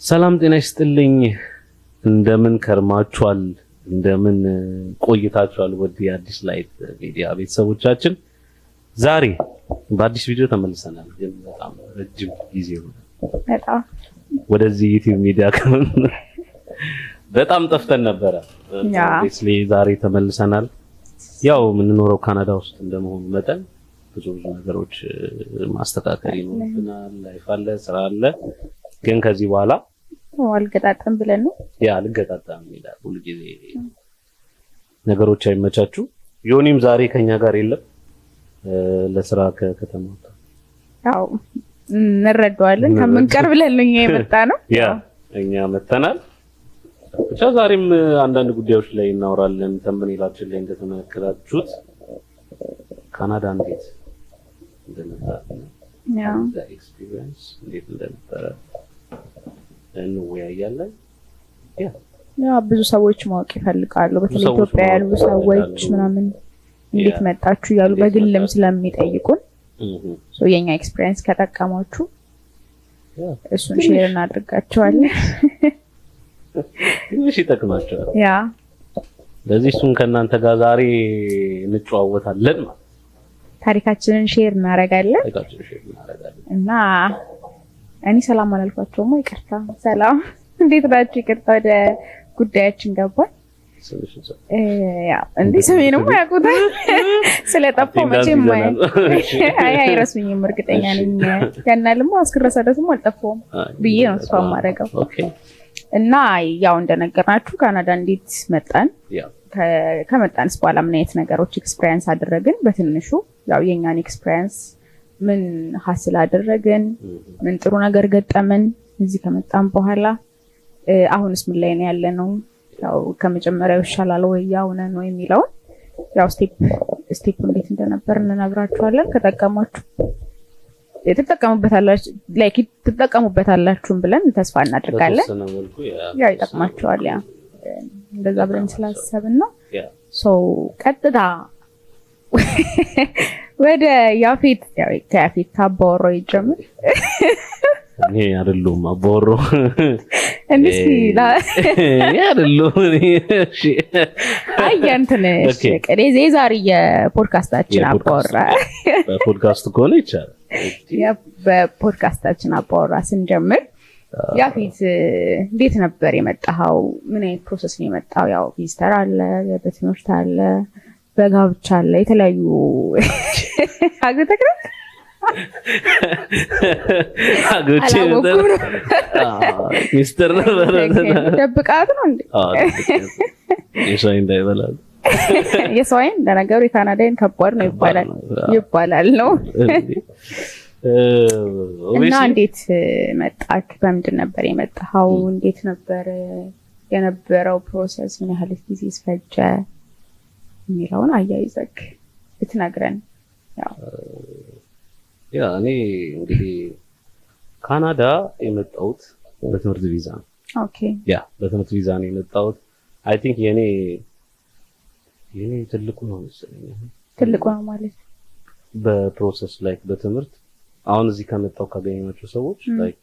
ሰላም ጤና ይስጥልኝ። እንደምን ከርማችኋል? እንደምን ቆይታችኋል? ውድ የአዲስ ላይት ሚዲያ ቤተሰቦቻችን ዛሬ በአዲስ ቪዲዮ ተመልሰናል። ግን በጣም ረጅም ጊዜ ሆነ በጣም ወደዚህ ዩቲዩብ ሚዲያ በጣም ጠፍተን ነበረ። Obviously ዛሬ ተመልሰናል። ያው የምንኖረው ካናዳ ውስጥ እንደመሆኑ መጠን ብዙ ብዙ ነገሮች ማስተካከል ይኖርብናል። Life አለ፣ ስራ አለ። ግን ከዚህ በኋላ አልገጣጠም ብለን ነው። Yeah፣ አልገጣጠም ይላል። ሁልጊዜ ነገሮች አይመቻቹ። ዮኒም ዛሬ ከኛ ጋር የለም፣ ለስራ ከከተማ ወጣ። ያው እንረዳዋለን፣ ከምንቀር ብለን ነው እኛ የመጣ ነው። Yeah፣ እኛ መተናል። ብቻ ዛሬም አንዳንድ ጉዳዮች ላይ እናወራለን። Thumbnail ኣችን ላይ እንደተመለከታችሁት ካናዳ እንዴት እንደነበረ፣ experience እንዴት እንደነበረ እንወያያለን። Yeah፣ ብዙ ሰዎች ማወቅ ይፈልጋሉ። በተለይ ሰዎች ኢትዮጵያ ያሉ ማወቅ ሰዎች ይፈልጋሉ። ምናምን እንዴት መጣችሁ እያሉ እንዴት በግልም መጣችሁ? ስለሚጠይቁን so የኛ experience ከጠቀማችሁ እሱን share እናድርጋቸዋለን። ትንሽ ይጠቅማቸዋል። ለዚህ እሱን ከእናንተ ጋር ዛሬ እንጨዋወታለን ማለት ታሪካችንን share እናደርጋለን። ታሪካችንን share እናደርጋለን። እና እኔ ሰላም አላልኳቸውም፣ ይቅርታ። ሰላም፣ እንዴት ናችሁ? ይቅርታ፣ ወደ ጉዳያችን ገባን። ስምሽን ሰ- ያው እንዴ ስሜንማ ያውቁታል። ስለጠፋው መቼም ይዘናል። እሺ። አይ አይረሱኝም፣ እርግጠኛ ነኝ። ያናልማ እስክረሳ ድረስም አልጠፋሁም ብዬ ነው ተስፋ የማደርገው። እና ያው እንደነገርናችሁ ካናዳ እንዴት መጣን፣ ከመጣንስ በኋላ ምን አይነት ነገሮች experience አደረግን፣ በትንሹ ያው የኛን experience፣ ምን hustle አደረግን፣ ምን ጥሩ ነገር ገጠመን እዚህ ከመጣን በኋላ፣ አሁንስ ምን ላይ ነው ያለ ነው፣ ያው ከመጀመሪያው ይሻላል ወይ ያው ነን ወይ የሚለውን ያው step step እንዴት እንደነበር እንነግራችኋለን። ከጠቀማችሁ ትጠቀሙበታላችሁ፣ like ትጠቀሙበታላችሁም ብለን ተስፋ እናደርጋለን። በተወሰነ መልኩ ያው ይጠቅማችኋል። Yeah፣ እንደዛ ብለን ስላሰብን ነው። So ቀጥታ ወደ ያፌት፣ ያው ከያፌት ካባወራው ይጀምር። እኔ አይደለሁም አባወራው። እንዲህ እኔ አይደለሁም እኔ። እሺ። አይ እንትን የዛሬ የፖድካስታችን አባወራ። በፖድካስት ከሆነ ይቻላል። በፖድካስታችን አባወራ ስንጀምር ያፌት፣ እንዴት ነበር የመጣኸው? ምን አይነት process ነው የመጣው? ያው visitor አለ፣ በትምህርት አለ፣ በጋብቻ አለ፣ የተለያዩ አግብተህ ነው? አግብቼ ነበር። አላወኩም ነው። ሚስጥር ነበር። ደብቃት ነው እንዴ? አዎ፣ የሰው ዓይን እንዳይበላ። የሰው ዓይን ለነገሩ የካናዳ ዓይን ከባድ ነው ይባላል ይባላል ነው። እና እንዴት መጣክ? በምንድን ነበር የመጣኸው? እንዴት ነበር የነበረው process? ምን ያህል ጊዜ ፈጀ የሚለውን አያይዘክ ብትነግረን። ያው Yeah፣ እኔ እንግዲህ ካናዳ የመጣሁት በትምህርት ቪዛ ነው። Yeah፣ በትምህርት ቪዛ ነው የመጣሁት። I think የኔ ትልቁ ነው መሰለኝ። ትልቁ ነው ማለት? በ process like በትምህርት አሁን እዚህ ከመጣው ካገኘኋቸው ሰዎች like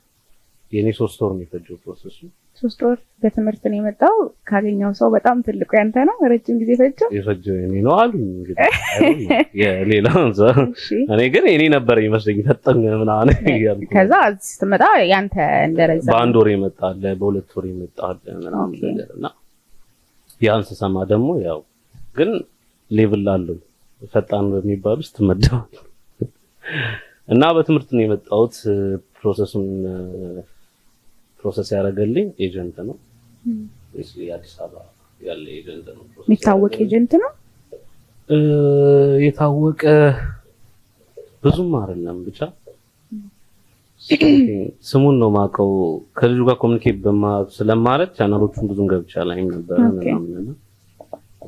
የኔ 3 ወር ነው የፈጀው process ኡ። 3 ወር በትምህርት ነው የመጣው ካገኘው ሰው በጣም ትልቁ ያንተ ነው። ረጅም ጊዜ ፈጀው። የፈጀው የኔ ነው አሉ እንግዲህ። I don't know የሌላውን ሰው። እኔ ግን የኔ ነበር ይመስለኝ ፈጠን ምናምን እያልኩ። ከዛ ስትመጣ ያንተ እንደረዘመ በ1 ወር የመጣ አለ፣ በ2 ወር የመጣ አለ ምናምን ነገር። እና ያን ስሰማ ደግሞ ያው ግን level አለው፣ ፈጣን በሚባል ውስጥ ትመደባል። እና በትምህርት ነው የመጣሁት። Process ኡን process ያደረገልኝ agent ነው። አዲስ አበባ ያለ agent ነው process የሚታወቅ ያደረገልኝ። Agent ነው? የታወቀ ብዙም አይደለም፣ ብቻ ስሙን ነው የማውቀው። ከልጁ ጋር communicate ስለማረግ ቻናሎቹን ብዙም ገብቼ አላይም ነበረ ምናምን። እና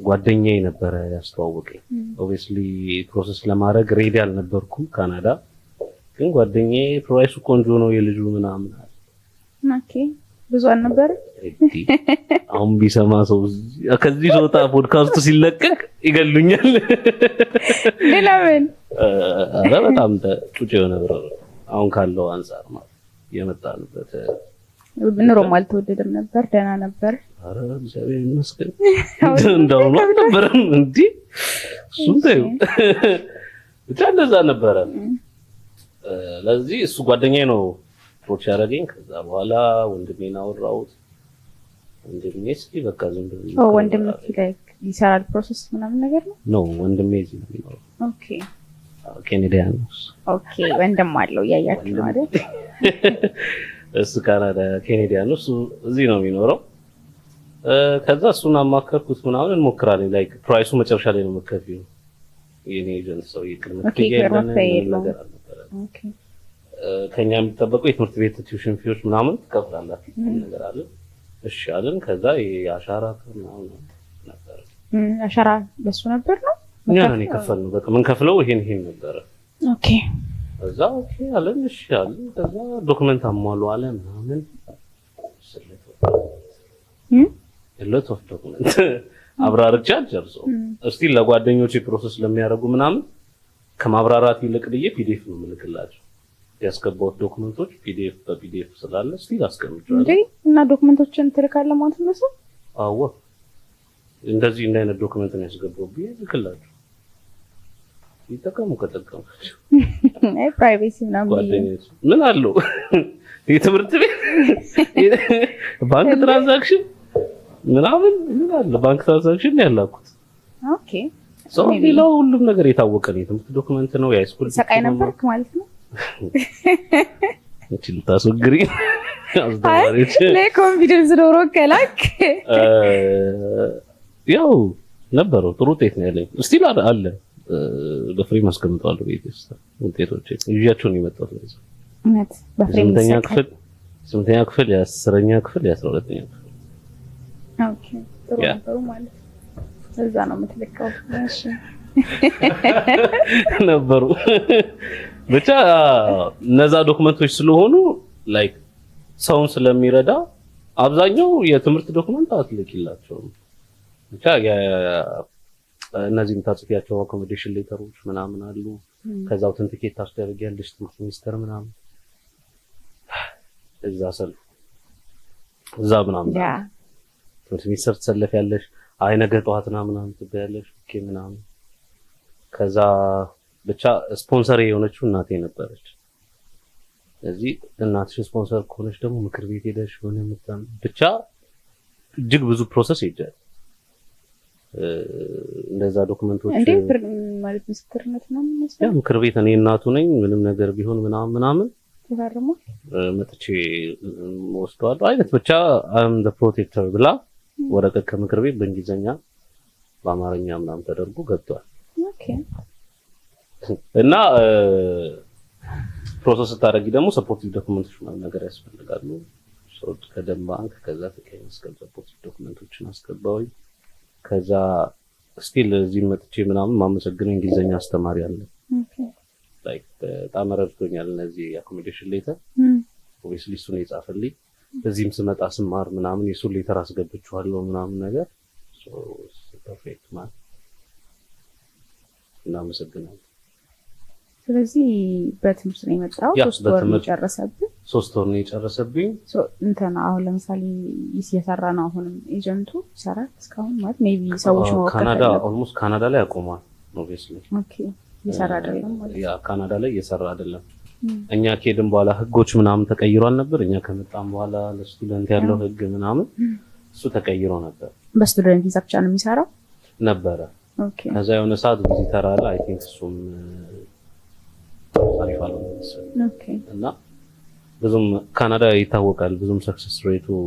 ጓደኛዬ ነበረ ያስተዋወቀኝ። Obviously process ለማድረግ ready አልነበርኩም ካናዳ፣ ግን ጓደኛዬ price ኡ ቆንጆ ነው የልጁ ምናምን አለ። Okay፣ ብዙ አልነበረ? እንዲህ አሁን ቢሰማ ሰው ከዚህ ስወጣ ፖድካስቱ ሲለቀቅ ይገሉኛል። ሌላ ምን? ኧረ በጣም ጩጭ የሆነ ብር ነው አሁን ካለው አንጻር ማለት የመጣንበት ኑሮም አልተወደደም ነበር፣ ደህና ነበር። ኧረ እግዚአብሔር ይመስገን እንዳሁኑ አልነበረም። እንዲህ እሱን ተይው ብቻ እንደዛ ነበረ። ለዚህ እሱ ጓደኛዬ ነው approach ያደረገኝ። ከዛ በኋላ ወንድሜን አወራሁት። ወንድሜ እስኪ በቃ ዝም ብሎ ወንድም like ይሰራል process ምናምን ነገር ነው No፣ ወንድሜ እዚህ ነው የሚኖረው። Canadian ነው። Okay፣ ወንድም አለው እያያችሁ ነው አይደል? እሱ ካናዳ Canadian ነው። እሱ እዚህ ነው የሚኖረው። ከዛ እሱን አማከርኩት ምናምን እንሞክራለን። Like price ኡ መጨረሻ ላይ ነው የምከፊው። የኔ agent ሰው ቅድመ ክፍያ የለንም ነገር አልነበረም። ከኛ የሚጠበቀው የትምህርት ቤት tuition fee ዎች ምናምን ትከፍላላችሁ ነገር አለ። እሺ አለን። ከዛ የአሻራ ምናምን ነበር። አሻራ በሱ ነበር ነው እኛ ነን የከፈልነው። በቃ ምን ከፍለው ይሄን ይሄን ነበረ። ከዛ okay አለን። እሺ አለን። ከዛ document አሟሉ አለ ምናምን፣ lot of document አብራርቼ አልጨርሰውም። እስቲ ለጓደኞቼ process ለሚያደርጉ ምናምን ከማብራራት ይልቅ ብዬ PDF ነው የምልክላቸው። ያስገባሁት document ኦች PDF በ PDF ስላለ still አስቀምጫለሁ። እንዴ፣ እና document ኦችን ትልካለህ ማለት ነው ሰው? አዎ፣ እንደዚህ እንደ አይነት document ነው ያስገባው ብዬ ልክላቸው ይጠቀሙ ከጠቀማቸው። አይ privacy ምናምን። ጓደኞች ምን አለው፣ የትምህርት ቤት ባንክ transaction ምናምን ምን አለ፣ ባንክ transaction ነው ያላኩት። ሰው ሌላው ሁሉም ነገር የታወቀ ነው። የትምህርት document ነው፣ የ high school ሰቃይ ነበርክ ማለት ነው። እቺ ልታስወግሪ አስተማሪዎች። Confidence ኖሮ ከላክ። ያው ነበረው፣ ጥሩ ውጤት ነው ያለኝ። Still አለ፣ በ frame አስቀምጠዋለሁ ቤት ውስጥ። ውጤቶች ይዣቸው ነው የመጣሁት። ለዛ እውነት በ frame? ስምንተኛ ክፍል፣ የ10ኛ ክፍል፣ የ12ኛ ክፍል። Okay፣ ጥሩ ነበሩ ማለት ነው። እዛ ነው የምትልከው። እሺ። ነበሩ። ብቻ እነዛ document ኦች ስለሆኑ like ሰውን ስለሚረዳ አብዛኛው የትምህርት document አትልኪላቸውም። ብቻ እነዚህ የምታጽፊያቸው accommodation letter ኦች ምናምን አሉ። ከዛ authenticate ታስደርጊያለሽ ትምህርት ሚኒስቴር ምናምን፣ እዛ ሰልፍ እዛ ምናምን ትምህርት ሚኒስቴር ትሰለፊያለሽ። አይ ነገ ጠዋትና ምናምን ትበያለሽ። Okay ምናምን። ከዛ ብቻ ስፖንሰር የሆነችው እናቴ ነበረች። ስለዚህ እናትሽ ስፖንሰር ከሆነች ደግሞ ምክር ቤት ሄደሽ ሆነ ብቻ እጅግ ብዙ process ሄጃል። እንደዛ document ኦች እንዴ ማለት ምስክርነት ነው? Yeah፣ ምክር ቤት እኔ እናቱ ነኝ ምንም ነገር ቢሆን ምናምን ምናምን ተፈርሞ መጥቼ ወስደዋለሁ አይነት፣ ብቻ I'm the protector ብላ ወረቀት ከምክር ቤት በእንግሊዝኛ በአማርኛ ምናምን ተደርጎ ገብቷል። እና process ስታደርጊ ደግሞ supportive document ኦች ምናምን ነገር ያስፈልጋሉ። ከደም ባንክ ከዛ ከቀይ መስቀል supportive document ኦችን አስገባሁኝ። ከዛ still እዚህ መጥቼ ምናምን ማመሰግነው እንግሊዝኛ አስተማሪ አለ። Like በጣም ረድቶኛል። እነዚህ accommodation letter obviously እሱ ነው የጻፈልኝ። እዚህም ስመጣ ስማር ምናምን የሱን letter አስገብቼዋለሁ ምናምን ነገር፣ perfect ማለት እናመሰግናለን። ስለዚህ በትምህርት ነው የመጣው። 3 ወር ነው የጨረሰብህ? 3 ወር ነው የጨረሰብኝ። እንትን አሁን ለምሳሌ እየሰራ ነው፣ አሁንም agent ኡ ይሰራል እስካሁን ማለት maybe ሰዎች ማወቅ ካናዳ almost ካናዳ ላይ አቆሟል። Obviously Okay፣ እየሰራ አይደለም ማለት? Yeah፣ ካናዳ ላይ እየሰራ አይደለም። እኛ ከሄድን በኋላ ህጎች ምናምን ተቀይሯል ነበር። እኛ ከመጣን በኋላ ለ student ያለው ህግ ምናምን እሱ ተቀይሮ ነበር። በ student ቪዛ ብቻ ነው የሚሰራው? ነበረ። ከዛ የሆነ ሰዓት visitor አለ። I think እሱም አሪፍ አልሆነ መሰለኝ እና ብዙም ካናዳ ይታወቃል፣ ብዙም success rate ኡ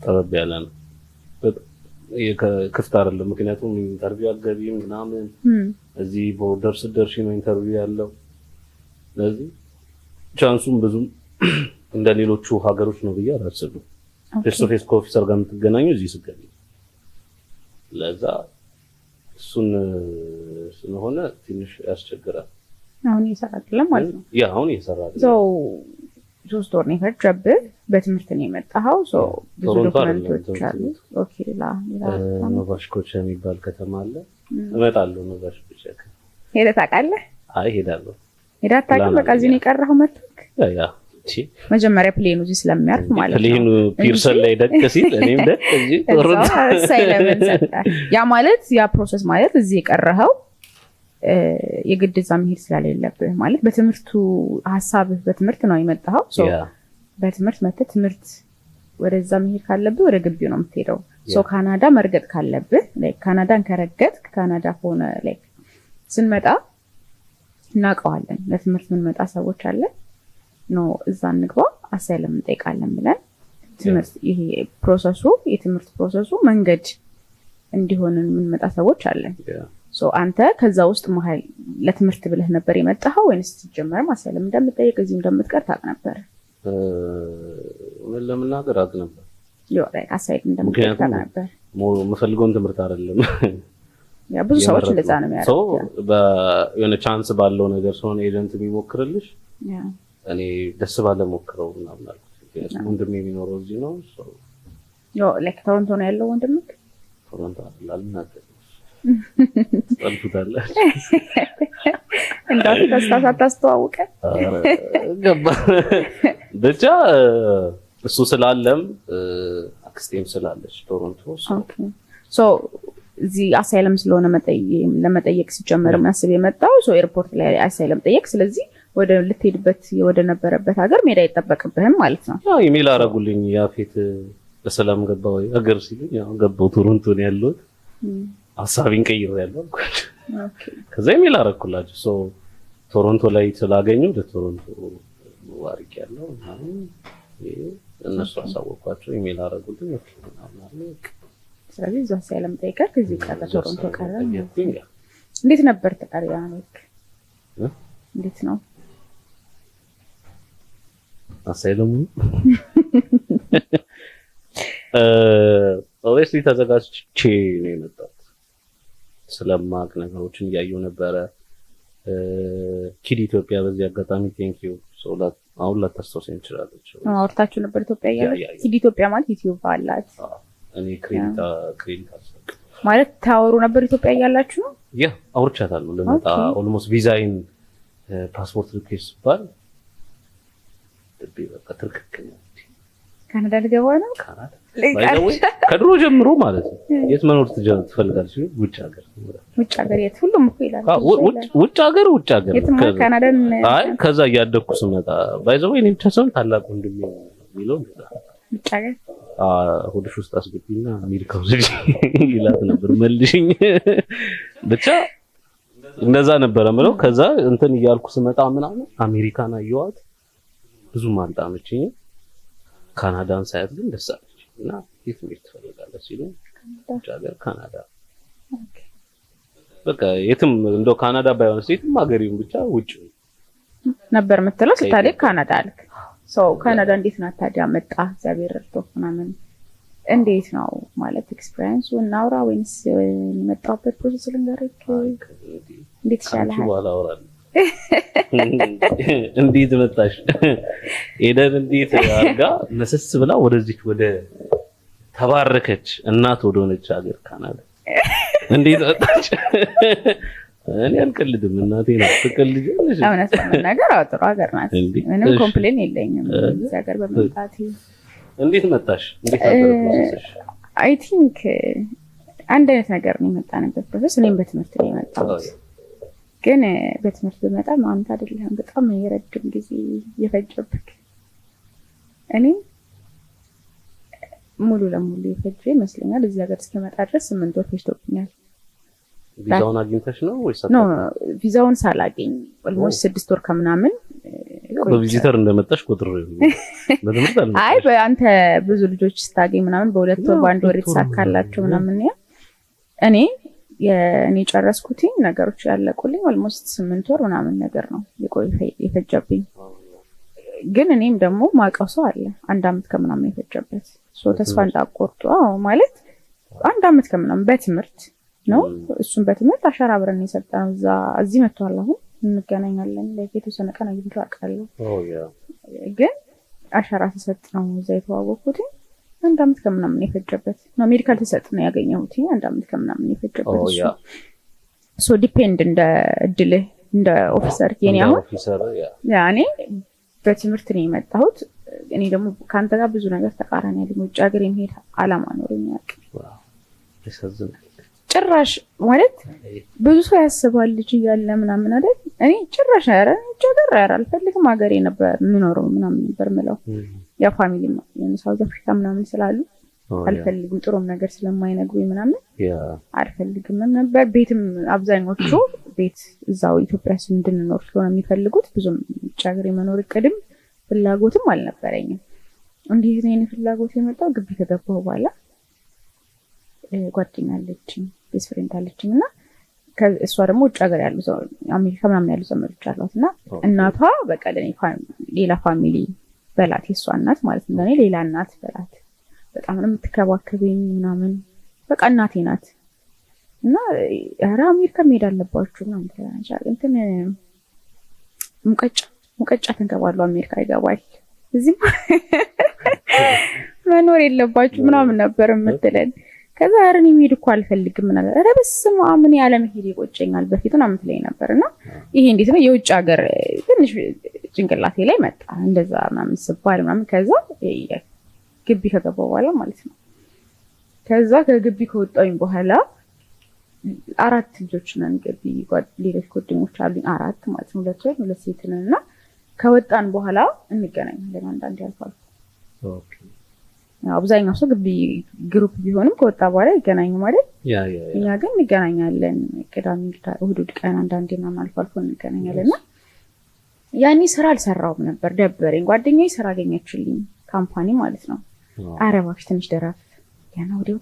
ጠበብ ያለ ነው። ክፍት አይደለም። ምክንያቱም interview አትገቢም ምናምን፣ እዚህ border ስትደርሺ ነው interview ያለው። ስለዚህ chance ኡም ብዙም እንደ ሌሎቹ ሀገሮች ነው ብዬ አላስብም። Face to face ከ officer ጋር የምትገናኙ እዚህ ስትገቢ፣ ለዛ እሱን ስለሆነ ትንሽ ያስቸግራል። አሁን እየሰራ አይደለም ማለት ነው። Yeah፣ አሁን እየሰራ አይደለም። 3 ወር ነው የፈጀብህ። በትምህርት ነው የመጣኸው። ብዙ ቶሮንቶ አይደለም document ኦች አሉ። Okay፣ ሌላ ኖቫ ስኮሻ የሚባል ከተማ አለ። እመጣለሁ ኖቫ ስኮሻ። ሄደህ ታውቃለህ? አይ፣ ሄዳለሁ። ሄደህ አታውቅም? በቃ እዚህ ነው የቀረኸው መጥተህ? Yeah. መጀመሪያ plane ኑ እዚህ ስለሚያርፍ ማለት ነው። Plane ኑ ፒርሰን ላይ ደቅ ሲል እኔም ደቅ እዚህ ቶሮንቶ። Asylum ን ሰጠ። ያ ማለት ያ process ማለት እዚህ የቀረኸው የግድ እዛ መሄድ ስለሌለብህ፣ ማለት በትምህርቱ ሀሳብህ በትምህርት ነው የመጣኸው። So በትምህርት መተህ ትምህርት ወደዛ መሄድ ካለብህ ወደ ግቢው ነው የምትሄደው። So ካናዳ መርገጥ ካለብህ፣ like ካናዳን ከረገጥክ፣ ካናዳ ከሆነ፣ like ስንመጣ እናውቀዋለን። ለትምህርት የምንመጣ ሰዎች አለ፣ no እዛ እንግባ asylum እንጠይቃለን ብለን ትምህርት ይሄ process ኡ የትምህርት process ኡ መንገድ እንዲሆን የምንመጣ ሰዎች አለን። So አንተ ከዛ ውስጥ መሀል ለትምህርት ብለህ ነበር የመጣኸው ወይንስ ሲጀመርም asylum እንደምጠይቅ እዚህ እንደምትቀር ታውቅ ነበር? እውነት ለመናገር አውቅ ነበር። Asylum እንደምጠይቅ ታውቅ ምክንያቱም ነበር? የምፈልገውን ትምህርት አይደለም Yeah፣ ብዙ ሰዎች እንደዛ ነው የሚያደርጉት። የሆነ chance ባለው ነገር ሲሆን agent የሚሞክርልሽ፣ እኔ ደስ ባለ ሞክረው ምናምን አልኩት። ምክንያቱም ወንድሜ የሚኖረው እዚህ ነው። Like ቶሮንቶ ነው ያለው ወንድምህ? ቶሮንቶ አይደል፣ አልናገርም፣ ትጠልፉታለህ። እንዳው ሳታስተዋውቀን። ገባ። ብቻ እሱ ስላለም አክስቴም ስላለች ቶሮንቶ። So እዚህ asylum ስለሆነ ለመጠየቅ ሲጀመር የሚያስብ የመጣው፣ so airport ላይ asylum ጠየቅ። ስለዚህ ወደ ልትሄድበት ወደ ነበረበት ሀገር መሄድ አይጠበቅብህም ማለት ነው። ኢሜል አደረጉልኝ፣ ያፌት በሰላም ገባ ወይ ሀገር ሲሉኝ፣ ያው ገባው፣ ቶሮንቶ ነው ያለሁት፣ ሀሳቤን ቀይሬያለሁ አልኳቸው። ከዛ ኢሜል አደረኩላቸው። So ቶሮንቶ ላይ ስላገኙ ወደ ቶሮንቶ አድርጌያለሁ ምናምን፣ እነሱ አሳወቅኳቸው። ኢሜል አደረጉልኝ። Okay ምናምን አለ። ስለዚህ እዛ asylum ጠይቀህ እዚሁ ቀረ፣ ቶሮንቶ ቀረ። እንዴት ነበር ተቀሪያ? እንዴት ነው? Asylum ኡ obviously ተዘጋጅቼ ነው የመጣሁት። ስለማቅ ነገሮችን እያየሁ ነበረ። ኪድ ኢትዮጵያ በዚህ አጋጣሚ thank you። አሁን ላታስታውሰኝ ትችላለች። አውርታችሁ ነበር ኢትዮጵያ እያለች? ኪድ ኢትዮጵያ ማለት ዩቲዩብ አላት። እኔ credit አልሰጥም። ማለት ታወሩ ነበር ኢትዮጵያ እያላችሁ ነው? Yeah፣ አውርቻታለሁ። ልመጣ almost ቪዛይን ፓስፖርት request ሲባል ልቤ በቃ ትርክክ ነው። ካናዳ ልገባ ነው። ካናዳ ከድሮ ጀምሮ ማለት ነው። የት መኖር ትፈልጋለች? ውጭ ሀገር። ውጭ ሀገር የት? ሁሉም እኮ ይላል። ውጭ ሀገር፣ ውጭ ሀገር። የትማ ካናዳን። አይ፣ ከዛ እያደግኩ ስመጣ by the way እኔ ብቻ ሳይሆን ታላቅ ወንድሜ የሚለው ውጭ ሀገር። ሆድሽ ውስጥ አስገቢና አሜሪካ ውሰጂ ይላት ነበር። መልሽኝ ብቻ እንደዛ ነበረ ምለው። ከዛ እንትን እያልኩ ስመጣ ምናምን አሜሪካን አየኋት፣ ብዙም አልጣመችኝም። ካናዳን ሳያት ግን ደስ አለች እና የት መሄድ ትፈልጋለህ ሲሉ ውጭ ሀገር ካናዳ። በቃ የትም እንደው ካናዳ ባይሆን የትም ሀገር ይሁን ብቻ ውጭ ነበር የምትለው። ስታደግ ካናዳ አልክ። So ካናዳ እንዴት ናት ታዲያ? መጣ እግዚአብሔር ረድቶ ምናምን እንዴት ነው ማለት experience ኡ እናውራ ወይንስ የመጣሁበት process ልንገርህ? እንዴት ይሻላል? በኋላ አወራለሁ። እንዴት መጣሽ ኤደን? እንዴት አድርጋ መሰስ ብላ ወደዚች ወደ ተባረከች እናት ወደሆነች ሀገር ካናዳ እንዴት መጣች? እኔ አልቀልድም፣ እናቴ ናት። ትቀልጃለሽ? እውነት ለመናገር አዎ፣ ጥሩ ሀገር ናት። ምንም complain የለኝም እዚህ ሀገር በመምጣቴ። እንዴት መጣሽ? እንዴት ነበር process ሽ? I think አንድ አይነት ነገር ነው የመጣንበት process። እኔም በትምህርት ነው የመጣሁት። ግን በትምህርት ብመጣም አንተ አይደለህም በጣም የረጅም ጊዜ የፈጀብክ። እኔም ሙሉ ለሙሉ የፈጀ ይመስለኛል። እዚህ ሀገር እስከመጣ ድረስ 8 ወር ፈጅቶብኛል። ቪዛውን አግኝተሽ ነው ወይስ? No፣ ቪዛውን ሳላገኝ almost 6 ወር ከምናምን። በ visitor እንደመጣሽ ቁጥር በትምህርት አልመጣሽ? አይ፣ በአንተ ብዙ ልጆች ስታገኝ ምናምን በ2 ወር በአንድ ወር የተሳካላቸው ምናምን፣ ያ እኔ ጨረስኩትኝ ነገሮች ያለቁልኝ almost 8 ወር ምናምን ነገር ነው የፈጀብኝ። ግን እኔም ደግሞ ማውቀው ሰው አለ አንድ አመት ከምናምን የፈጀበት። ተስፋ እንዳቆርጡ። አዎ፣ ማለት አንድ አመት ከምናምን በትምህርት ነው። እሱም በትምህርት አሻራ አብረን የሰጠነው እዛ እዚህ መጥቷል። አሁን እንገናኛለን። የተወሰነ ቀን አግኝቼው አውቃለሁ። ግን አሻራ ሲሰጥ ነው እዛ የተዋወቅኩት። አንድ አመት ከምናምን የፈጀበት ነው። Medical ሲሰጥ ነው ያገኘሁት። አንድ አመት ከምናምን የፈጀበት እሱ። So depend እንደ እድልህ እንደ officer የኔ አሁን yeah፣ እኔ በትምህርት ነው የመጣሁት። እኔ ደግሞ ከአንተ ጋር ብዙ ነገር ተቃራኒ ያለኝ፣ ውጭ ሀገር የመሄድ አላማ ኖሮኝ አያውቅም። ያሳዝናል። ጭራሽ ማለት ብዙ ሰው ያስባል ልጅ እያለ ምናምን አይደል? እኔ ጭራሽ ኧረ ውጭ ሀገር ኧረ አልፈልግም፣ ሀገሬ ነበር የምኖረው ምናምን ነበር የምለው። ያው family South Africa ምናምን ስላሉ አልፈልግም፣ ጥሩም ነገር ስለማይነግሩኝ ምናምን አልፈልግም ነበር። ቤትም አብዛኞቹ ቤት እዛው ኢትዮጵያ እንድንኖር ስለሆነ የሚፈልጉት ብዙም ውጭ ሀገር የመኖር እቅድም ፍላጎትም አልነበረኝም። እንዴት ነው የኔ ፍላጎት የመጣው? ግቢ ከገባሁ በኋላ ጓደኛ አለችኝ፣ best friend አለችኝ እና እሷ ደግሞ ውጭ ሀገር ያሉ አሜሪካ ምናምን ያሉ ዘመዶች አሏት እና እናቷ በቃ ለኔ ሌላ family በላት፣ የእሷ እናት ማለት ነው፣ ለኔ ሌላ እናት በላት። በጣም ነው የምትከባከበኝ ምናምን፣ በቃ እናቴ ናት። እና ኧረ አሜሪካ መሄድ አለባችሁ ምናምን ትላለች። እንትን ሙቀጫ ተንከባሉ አሜሪካ ይገባል፣ እዚህም መኖር የለባችሁ ምናምን ነበር የምትለን። ከዛ ኧረ እኔ መሄድ እኮ አልፈልግም ምናምን፣ ኧረ በስመ አብ እኔ ያለመሄድ ይቆጨኛል በፊት ምናምን ትለኝ ነበር። እና ይሄ እንዴት ነው የውጭ ሀገር ትንሽ ጭንቅላቴ ላይ መጣ እንደዛ ምናምን ስባል ምናምን። ከዛ ግቢ ከገባሁ በኋላ ማለት ነው፣ ከዛ ከግቢ ከወጣሁኝ በኋላ 4 ልጆች ነን ግቢ፣ ሌሎች ጓደኞች አሉኝ 4 ማለት ነው፣ 2 ወንድ 2 ሴት ነን። እና ከወጣን በኋላ እንገናኛለን አንዳንዴ አልፎ አልፎ። okay አብዛኛው ሰው ግቢ group ቢሆንም ከወጣ በኋላ ይገናኙ ማለት yeah yeah እኛ ግን እንገናኛለን ቅዳሜ እሑድ ቀን አንዳንዴ ምናምን አልፎ አልፎ እንገናኛለን። እና ያኔ ስራ አልሰራሁም ነበር፣ ደበረኝ። ጓደኛዬ ስራ አገኘችልኝ company ማለት ነው። ኧረ እባክሽ ትንሽ ደረፍ፣ ገና ወዲያው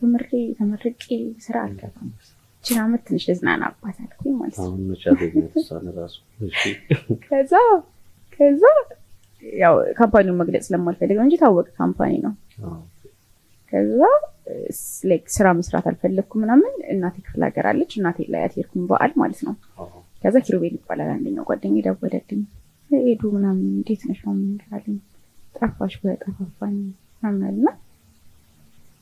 ተመርቄ ስራ አልገባም፣ ይህችን ዓመት ትንሽ ልዝናናባት አልኩኝ ማለት ነው። አሁን መቼ አገኘሁት እሷን እራሱ? እሺ። ከዛ ያው company ውን መግለጽ ስለማልፈልግ ነው እንጂ ታወቀ company ነው። ከዛ like ስራ መስራት አልፈለኩም ምናምን። እናቴ ክፍለ ሀገር አለች፣ እናቴ ላይ ሄድኩኝ በዓል ማለት ነው። ከዛ ኪሩቤል ይባላል አንደኛው ጓደኛዬ ደወለልኝ። ሄዱ ምናምን እንዴት ነሽ ምናምን አለኝ። ጠፋሽ በጠፋፋኝ ምናምን አለና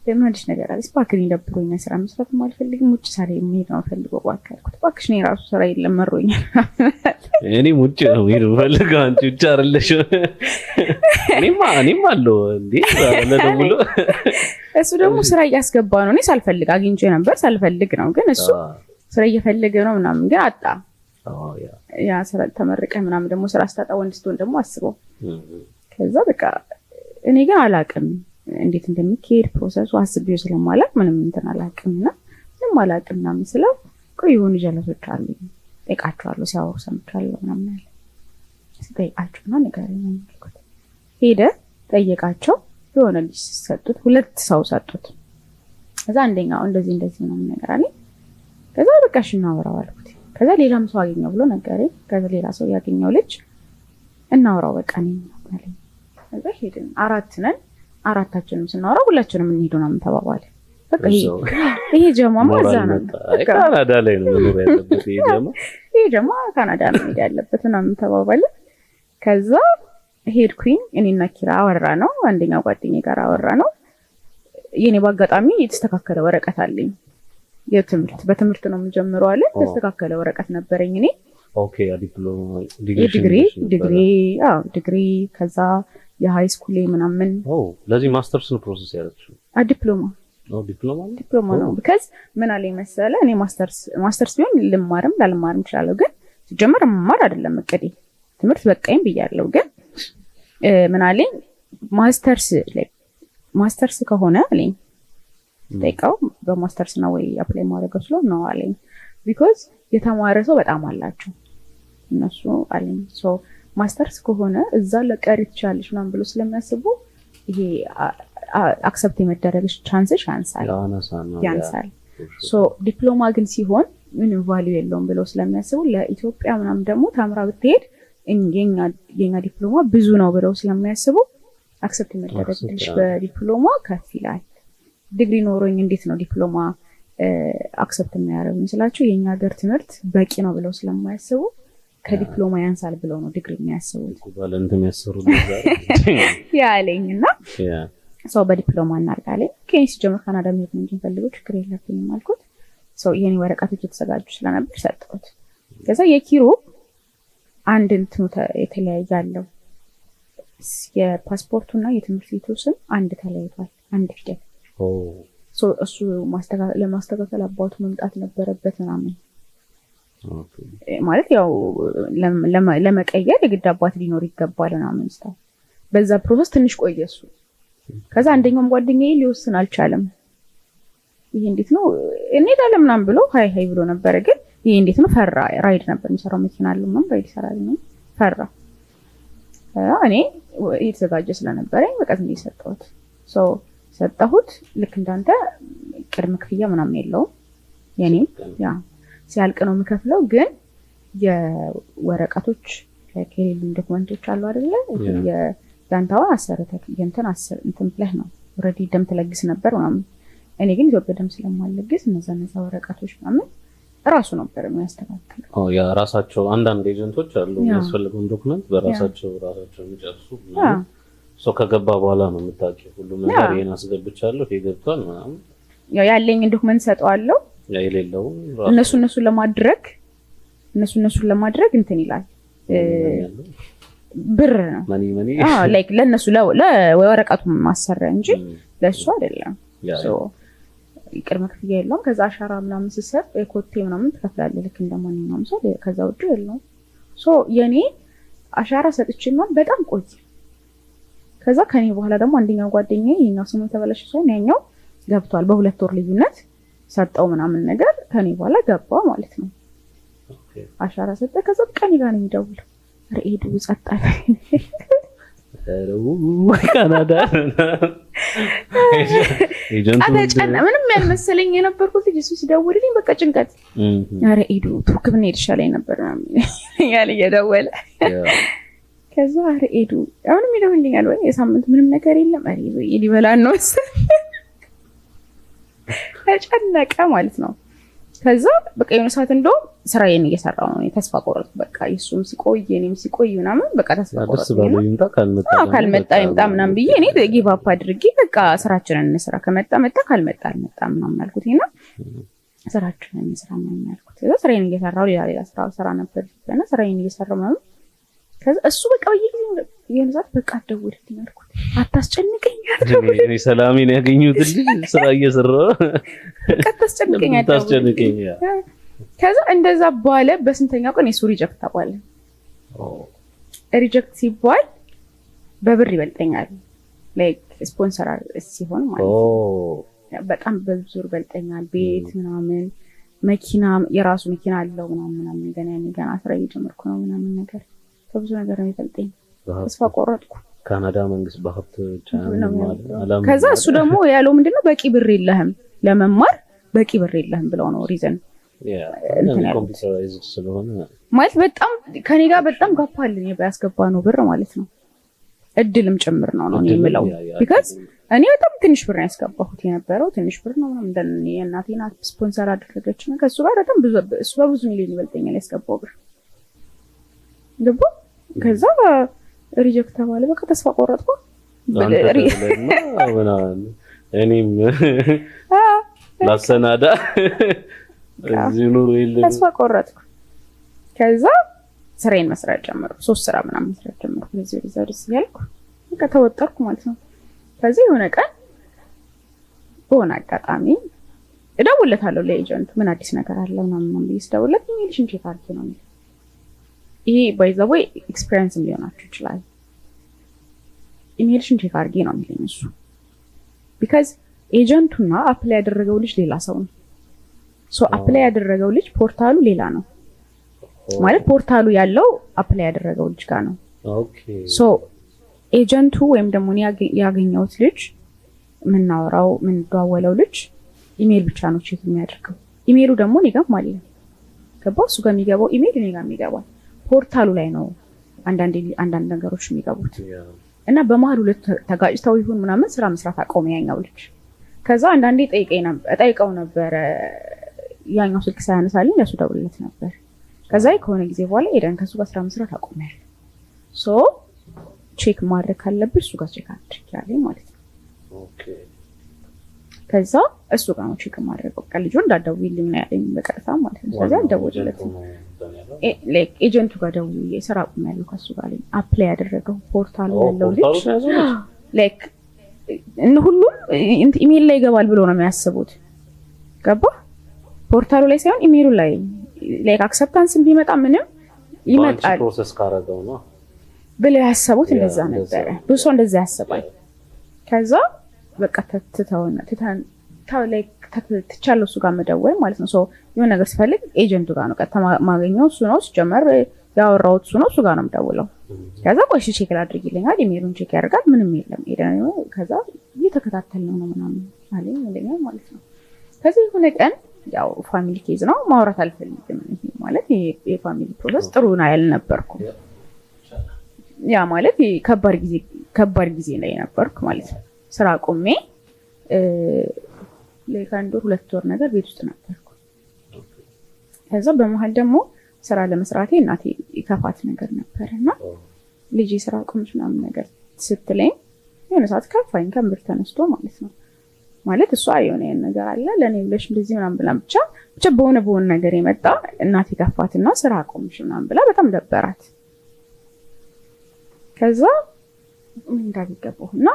ለምን አዲስ ነገር አለ? እባክህ እኔ ደብሮኛል፣ ስራ መስራትም አልፈልግም፣ ውጭ ሳላይ መሄድ ነው የምፈልገው እባክህ አልኩት። እባክሽ እኔ ራሱ ስራ የለም መሮኛል። እኔም ውጭ ነው መሄድ የምፈልገው፣ አንቺ ውጭ አይደለሽም። እኔማ አለው እንዴ ለደውሎ እሱ ደግሞ ስራ እያስገባ ነው። እኔ ሳልፈልግ አግኝቼ ነበር፣ ሳልፈልግ ነው፣ ግን እሱ ስራ እየፈለገ ነው ምናምን፣ ግን አጣ። ያ ስራ ተመርቀህ ምናምን ደግሞ ስራ ስታጣ ወንድ ስትሆን ደግሞ አስበው። ከዛ በቃ እኔ ግን አላውቅም እንዴት እንደሚካሄድ process ኡ አስቤው ስለማላውቅ ምንም እንትን አላውቅም እና ምንም አላውቅም ምናምን ስለው ቆይ የሆኑ ጀለሶች አሉኝ ጠይቃቸዋለሁ፣ ሲያወሩ ሰምቻለሁ ምናምን አለ። ስጠይቃቸው እና ንገረኝ አልኩት። ሄደ ጠየቃቸው። የሆነ ልጅ ሰጡት፣ 2 ሰው ሰጡት። ከዛ አንደኛው እንደዚህ እንደዚህ ምናምን ነገር አለኝ። ከዛ በቃ እሺ እናወራው አልኩት። ከዛ ሌላም ሰው አገኘው ብሎ ነገረኝ። ከዛ ሌላ ሰው ያገኘው ልጅ እናወራው በቃ እኔ አለኝ። ከዛ ሄድን፣ 4 ነን። አራታችንም ስናወራ ሁላችንም እንሂድ ምናምን ተባባልን። በቃ ይሄ ጀማማ እዛ ነው ካናዳ ላይ ነው መኖር ያለበት፣ ይሄ ጀማ ይሄ ጀማ ካናዳ ነው መሄድ ያለበት ምናምን ተባባልን። ከዛ ሄድኩኝ እኔና ኪራ አወራ ነው አንደኛው ጓደኛዬ ጋር አወራ ነው። የኔ በአጋጣሚ የተስተካከለ ወረቀት አለኝ የትምህርት በትምህርት ነው የምጀምረው አለ። የተስተካከለ ወረቀት ነበረኝ እኔ። okay ዲፕሎማ ዲግሪ ዲግሪ አዎ ዲግሪ ከዛ የ high school ምናምን። ለዚህ ማስተርስ ነው process ያደረግሽው? ዲፕሎማ። ዲፕሎማ ነው ዲፕሎማ ነው። because ምን አለኝ መሰለህ እኔ ማስተርስ ቢሆን ልማርም ላልማርም እችላለሁ፣ ግን ሲጀመር መማር አይደለም እቅዴ፣ ትምህርት በቃኝ ብያለሁ። ግን ምን አለኝ ማስተርስ ላይ ማስተርስ ከሆነ አለኝ ጠይቀው በማስተርስ ነው ወይ apply ማድረግ ስለው ነው አለኝ። because የተማረ ሰው በጣም አላቸው እነሱ አለኝ። so masters ከሆነ እዛ ለቀሪ ትችላለሽ ምናምን ብሎ ስለሚያስቡ ይሄ accept የመደረግሽ chance ሽ ያንሳል ያንሳል። so ዲፕሎማ ግን ሲሆን ምንም value የለውም ብለው ስለሚያስቡ ለኢትዮጵያ ምናምን ደግሞ ተምራ ብትሄድ የኛ ዲፕሎማ ብዙ ነው ብለው ስለሚያስቡ accept የመደረግሽ በዲፕሎማ ከፍ ይላል። ዲግሪ ኖሮኝ እንዴት ነው ዲፕሎማ accept የሚያደርጉኝ ስላቸው የኛ ሀገር ትምህርት በቂ ነው ብለው ስለማያስቡ ከዲፕሎማ ያንሳል ብለው ነው ዲግሪ የሚያስቡት equivalent የሚያሰሩት ያለኝና ሰው በዲፕሎማ እናርጋለን። ከኔ ሲጀምር ካናዳ መሄድ ነው እንጂ የምፈልገው ችግር የለብኝም አልኩት። ሰው የኔ ወረቀቶች የተዘጋጁ ስለነበር ሰጠሁት። ከዛ የኪሮ አንድ እንትኑ የተለያየ አለው። የፓስፖርቱና የትምህርት ቤቱ ስም አንድ ተለይቷል፣ አንድ ፊደል። እሱ ለማስተካከል አባቱ መምጣት ነበረበት ምናምን። ማለት ያው ለመቀየር የግድ አባት ሊኖር ይገባል ምናምን ስታ በዛ process ትንሽ ቆየ እሱ። ከዛ አንደኛውም ጓደኛዬ ሊወስን አልቻለም። ይሄ እንዴት ነው እንሄዳለን ምናምን ብሎ ሀይ ሀይ ብሎ ነበረ። ግን ይሄ እንዴት ነው ፈራ። Ride ነበር የሚሰራው፣ መኪና አለው ምናምን፣ Ride ይሰራል ነው፣ ፈራ። እኔ እየተዘጋጀ ስለነበረኝ በቃ ዝም ብዬ ሰጠሁት። So ሰጠሁት። ልክ እንዳንተ ቅድመ ክፍያ ምናምን የለውም። የኔም ያ ሲያልቅ ነው የምከፍለው። ግን የወረቀቶች የሌሉኝ document ኦች አሉ አይደለ? የአንተውን አሰርተህ የእንትን እንትን ብለህ ነው already ደም ትለግስ ነበር ምናምን። እኔ ግን ኢትዮጵያ ደም ስለማልለግስ እነዛ ወረቀቶች ምናምን እራሱ ነበር የሚያስተካክለው። ያ ራሳቸው አንዳንድ agent ኦች አሉ የሚያስፈልገውን document በራሳቸው ራሳቸው የሚጨርሱ። ሰው ከገባ በኋላ ነው የምታውቂው ሁሉም ነገር፣ ይሄን አስገብቻለሁ፣ ይሄ ገብቷል ምናምን። ያው ያለኝን document ሰጠዋለሁ። ያ የሌለውን እነሱ እነሱን ለማድረግ እንትን ይላል፣ ብር ነው። Money money። Like ለእነሱ ለወረቀቱ ማሰሪያ እንጂ ለእሱ አይደለም። ቅድመ ክፍያ የለውም። ከዛ አሻራ ምናምን ስትሰጥ የኮቴ ምናምን ትከፍላለህ ልክ እንደማንኛውም ሰው። ከዛ ውጭ የለውም። So የኔ አሻራ ሰጥቼ ምናምን በጣም ቆየ። ከዛ ከኔ በኋላ ደግሞ አንደኛው ጓደኛዬ ይኸኛው ስሙ የተበላሸ ሳይሆን ያኛው ገብቷል። በ2 ወር ልዩነት ሰጠው ምናምን ነገር፣ ከኔ በኋላ ገባ ማለት ነው። አሻራ ሰጠ። ከዛ በቃ እኔ ጋር ነው የሚደውለው። ኧረ ሄዱ ጸጥ አለ። ካናዳ agent ኡ ምንም ያልመሰለኝ የነበርኩት ልጅ እሱ ሲደውልልኝ በቃ ጭንቀት። ኧረ ሄዱ ቱርክ ብንሄድ ይሻለኝ ነበር ያለ እየደወለ። ከዛ ኧረ ሄዱ አሁንም ይደውልልኛል ወይ የሳምንት ምንም ነገር የለም። ኧረ ሊበላን ነው መሰለኝ ተጨነቀ ማለት ነው። ከዛ በቃ የሆነ ሰዓት እንደውም ስራዬን እየሰራሁ ነው፣ ተስፋ ቆረጥኩ። በቃ እሱም ሲቆይ እኔም ሲቆይ ምናምን በቃ ተስፋ ቆረጥኩ። ይምጣ ካልመጣ ካልመጣ ይምጣ ምናምን ብዬ እኔ give up አድርጌ በቃ ስራችንን እንስራ፣ ከመጣ መጣ ካልመጣ አልመጣ ምናምን አልኩት እና ስራችንን እንስራ ምናምን አልኩት። ከዛ ስራዬን እየሰራሁ ሌላ ሌላ ስራ ስራ ነበር እና ስራዬን እየሰራሁ ምናምን ከዛ እሱ በቃ በየጊዜው የሆነ ሰዓት በቃ አትደውልልኝ አልኩት። አታስጨንቀኝ፣ አትደውልልኝ። ሰላሜን ያገኙት ልጅ ስራ እየሰራሁ በቃ አታስጨንቀኝ፣ አትደውልልኝ። ከዛ እንደዛ ባለ በስንተኛው ቀን የሱ reject ተባለ። Reject ሲባል በብር ይበልጠኛል፣ like sponsor ሲሆን ማለት ነው። በጣም በብዙ ይበልጠኛል። ቤት ምናምን መኪና የራሱ መኪና አለው ምናምን ምናምን፣ ገና ያኔ ገና ስራ እየጀመርኩ ነው ምናምን ነገር፣ በብዙ ነገር ነው የሚበልጠኝ። ተስፋ ቆረጥኩ። ካናዳ መንግስት በሀብት ብቻ። ከዛ እሱ ደግሞ ያለው ምንድነው በቂ ብር የለህም፣ ለመማር በቂ ብር የለህም ብለው ነው reason። Computerized ስለሆነ። ማለት በጣም ከኔ ጋር በጣም gap አለን ያስገባ ነው ብር ማለት ነው። እድልም ጭምር ነው ነው የምለው፣ because እኔ በጣም ትንሽ ብር ነው ያስገባሁት፣ የነበረው ትንሽ ብር ነው። የእናቴ ናት ስፖንሰር አደረገች። ከእሱ ጋር በጣም ብዙ፣ እሱ በብዙ ሚሊዮን ይበልጠኛል ያስገባው ብር ገባ። ከዛ reject ተባለ። በቃ ተስፋ ቆረጥኩ። እኔም ላሰናዳ እዚህ ኑሮ የለም። ተስፋ ቆረጥኩ። ከዛ ስራዬን መስራት ጀመርኩ። ሶስት ስራ ምናምን መስራት ጀመርኩ። ወደዚህ ወደዛ ወደዚህ እያልኩ በቃ ተወጠርኩ ማለት ነው። ከዚህ የሆነ ቀን በሆነ አጋጣሚ እደውልለታለሁ ለ agent ኡ፣ ምን አዲስ ነገር አለ ምናምን ብዬ ስደውልለት email ሽን check አድርጊ ነው የሚለው። ይሄ by the way experience ም ሊሆናችሁ ይችላል። Email ሽን check አድርጊ ነው የሚለኝ እሱ። Because agent ኡና apply ያደረገው ልጅ ሌላ ሰው ነው። So apply ያደረገው ልጅ portal ኡ ሌላ ነው፣ ማለት portal ኡ ያለው apply ያደረገው ልጅ ጋር ነው። So agent ኡ ወይም ደግሞ እኔ ያገኘሁት ልጅ፣ የምናወራው የምንደዋወለው ልጅ ኢሜል ብቻ ነው check የሚያደርገው። ኢሜሉ ደግሞ እኔ ጋርም አለ። ገባ? እሱ ጋር የሚገባው ኢሜል እኔ ጋርም ይገባል። Portal ኡ ላይ ነው አንዳንድ አንዳንድ ነገሮች የሚገቡት እና በመሀል ሁለቱ ተጋጭተው ይሁን ምናምን ስራ መስራት አቆመ ያኛው ልጅ። ከዛ አንዳንዴ ጠይቀው ነበረ፣ ያኛው ስልክ ሳያነሳልኝ ለሱ ደውልለት ነበር። ከዛ ከሆነ ጊዜ በኋላ ኤደን ከሱ ጋር ስራ መስራት አቆሚያለሁ፣ so check ማድረግ ካለብሽ እሱ ጋር check አድርጊ አለኝ ማለት ነው። ከዛ እሱ ጋር ነው check ማድረግ። በቃ ልጁ እንዳትደውይልኝ ነው ያለኝ በቀጥታ ማለት ነው። ስለዚህ አልደወልለትም። Agent ኡ ጋር ደውዬ ስራ አቁሜያለሁ ከሱ ጋር apply ያደረገው portal ኡ ያለው ልጅ like ሁሉም ኢሜል ላይ ይገባል ብሎ ነው የሚያስቡት። ገባ portal ኡ ላይ ሳይሆን ኢሜሉ ላይ like acceptance ቢመጣ ምንም ይመጣል process ካረገው ነው ብለው ያሰቡት እንደዛ ነበረ። ብዙ ሰው እንደዛ ያስባል። ከዛ በቃ ትተውና ትተን like ትቻለሁ እሱ ጋር መደወል ማለት ነው። So የሆነ ነገር ስፈልግ agent ኡ ጋር ነው ቀጥታ ማገኘው እሱ ነው። ሲጀመር ያወራሁት እሱ ነው፣ እሱ ጋር ነው የምደውለው። ከዛ ቆይ እሺ check ላድርግ ይለኛል። email ኡን check ያደርጋል። ምንም የለም። ከዛ እየተከታተልነው ነው ምናምን አለኝ ይለኛል ማለት ነው። ከዛ የሆነ ቀን ያው family case ነው ማውራት አልፈልግም። ይሄ ማለት የ family process ጥሩ ነው ያልነበርኩም። ያ ማለት ከባድ ጊዜ ላይ ነበርኩ ማለት ነው። ስራ አቁሜ ለአንድ ወር 2 ወር ነገር ቤት ውስጥ ነበርኩ። ከዛ በመሀል ደግሞ ስራ ለመስራቴ እናቴ ይከፋት ነገር ነበርና ልጄ ስራ አቁምሽ ምናምን ነገር ስትለኝ የሆነ ሰዓት ከፋኝ፣ ከምር ተነስቶ ማለት ነው። ማለት እሷ የሆነ ነገር አለ ለኔ ብለሽ እንደዚህ ምናምን ብላ ብቻ በሆነ ነገር የመጣ እናቴ ከፋትና ስራ አቁምሽ ምናምን ብላ በጣም ደበራት። ከዛ ምን እንዳልገባሁና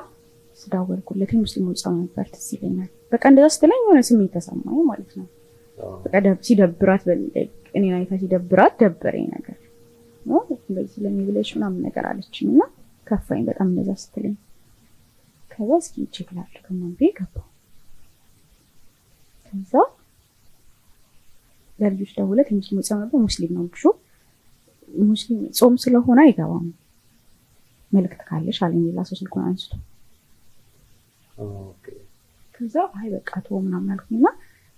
ስዳወልኩለት ሙስሊሙ ጾም ነበር ትዝ ይለኛል። በቃ እንደዛ ስትለኝ የሆነ ስሜት ተሰማኝ ማለት ነው። በቃ ሲደብራት እኔን አይታ ሲደብራት ደበረኝ ነገር ነው እንደዚህ ለኔ ብለሽ ምናምን ነገር አለችኝና ከፋኝ በጣም እንደዛ ስትለኝ። ከዛ እስኪ check ላድርግ ምናምን ብዬ ገባሁ። ከዛ ለልጆች ደውለት የሙስሊሙ ጾም ነበር። ሙስሊም ነው ልጁ፣ ሙስሊም ጾም ስለሆነ አይገባም፣ መልእክት ካለሽ አለኝ። ሌላ ሰው ስልኩን አንስቶ ከዛ አይ በቃ ተወው ምናምን አልኩኝና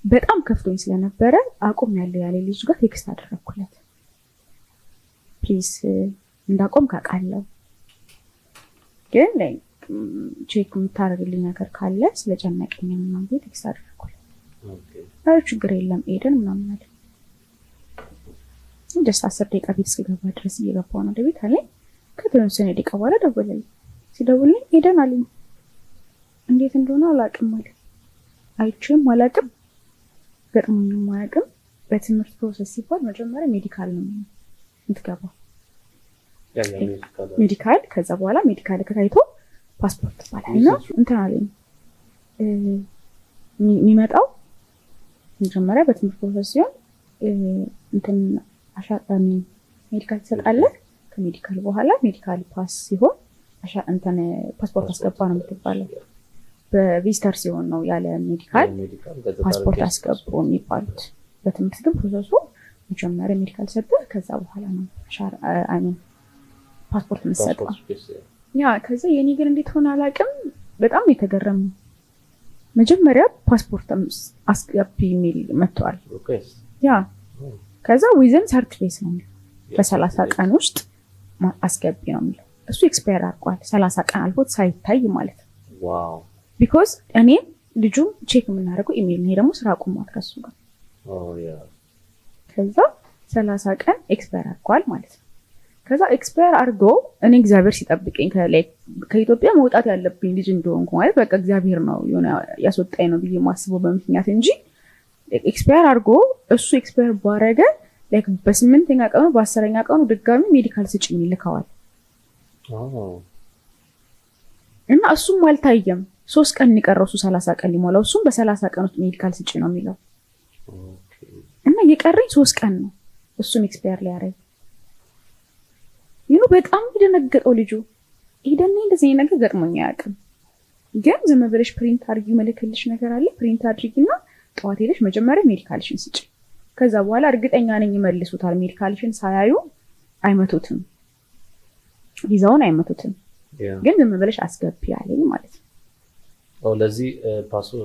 በጣም ከፍቶኝ ስለነበረ አቁም ያለው ያለ ልጅ ጋር text አደረኩለት። Please እንዳቆም ካውቃለሁ፣ ግን like check የምታደርግልኝ ነገር ካለ ስለጨነቀኝ ምናምን ብዬ text አደረኩለት። አይ ችግር የለም ኤደን ምናምን አለ። Just 10 ደቂቃ ቤት እስክገባ ድረስ እየገባሁ ነው ወደ ቤት አለኝ። ከተወሰነ ደቂቃ በኋላ ደወለልኝ። ሲደውልልኝ ኤደን አለኝ። እንዴት እንደሆነ አላውቅም አለ። አይቼም አላውቅም፣ ገጥሞኝም አያውቅም። በትምህርት process ሲባል መጀመሪያ medical ነው የምትገባው፣ medical። ከዛ በኋላ medical ከታይቶ ፓስፖርት ይባላል። እና እንትን አለኝ የሚመጣው መጀመሪያ በትምህርት process ሲሆን እንትን አሻጣሚ medical ትሰጣለህ። ከ medical በኋላ medical pass ሲሆን እንትን ፓስፖርት አስገባ ነው የምትባለው። በ visitor ሲሆን ነው ያለ medical ፓስፖርት አስገቡ የሚባሉት። በትምህርት ግን process ኡ መጀመሪያ medical ሰጠህ፣ ከዛ በኋላ ነው ፓስፖርት የምትሰጠው። ያ ከዛ የኔ ግን እንዴት ሆነ አላውቅም፣ በጣም የተገረሙ። መጀመሪያ ፓስፖርት አስገቢ የሚል መጥቷል። ያ ከዛ within 30 days ነው የሚለው፣ በ30 ቀን ውስጥ አስገቢ ነው የሚለው። እሱ expire አድርጓል፣ 30 ቀን አልፎት ሳይታይ ማለት ነው። Wow Because እኔ ልጁም check የምናደርገው ኢሜል ነው፣ ደግሞ ስራ አቁሟል ከሱ ጋር። ከዛ 30 ቀን expire አድርጓል ማለት ነው። ከዛ expire አድርጎ እኔ እግዚአብሔር ሲጠብቀኝ ከኢትዮጵያ መውጣት ያለብኝ ልጅ እንደሆንኩ ማለት በቃ እግዚአብሔር ነው የሆነ ያስወጣኝ ነው ብዬ ማስበው በምክንያት እንጂ expire አድርጎ እሱ expire ባረገ like በ8ኛ ቀኑ በ10ኛ ቀኑ ድጋሚ medical ስጭኝ ይልከዋል። እና እሱም አልታየም። 3 ቀን የቀረው እሱ 30 ቀን ሊሞላው፣ እሱም በ30 ቀን ውስጥ medical ስጭ ነው የሚለው። እና የቀረኝ 3 ቀን ነው እሱም expire ሊያደርግ። You know በጣም የደነገጠው ልጁ። ኤደን እንደዚህ ነገር ገጥሞኝ አያውቅም፣ ግን ዝም ብለሽ print አድርጊ መልክልሽ ነገር አለ፣ print አድርጊና ጠዋት ሄደሽ መጀመሪያ medical ሽን ስጪ፣ ከዛ በኋላ እርግጠኛ ነኝ ይመልሱታል። Medical ሽን ሳያዩ አይመቱትም፣ ቪዛውን አይመቱትም፣ ግን ዝም ብለሽ አስገቢ አለኝ ማለት ነው። ለዚህ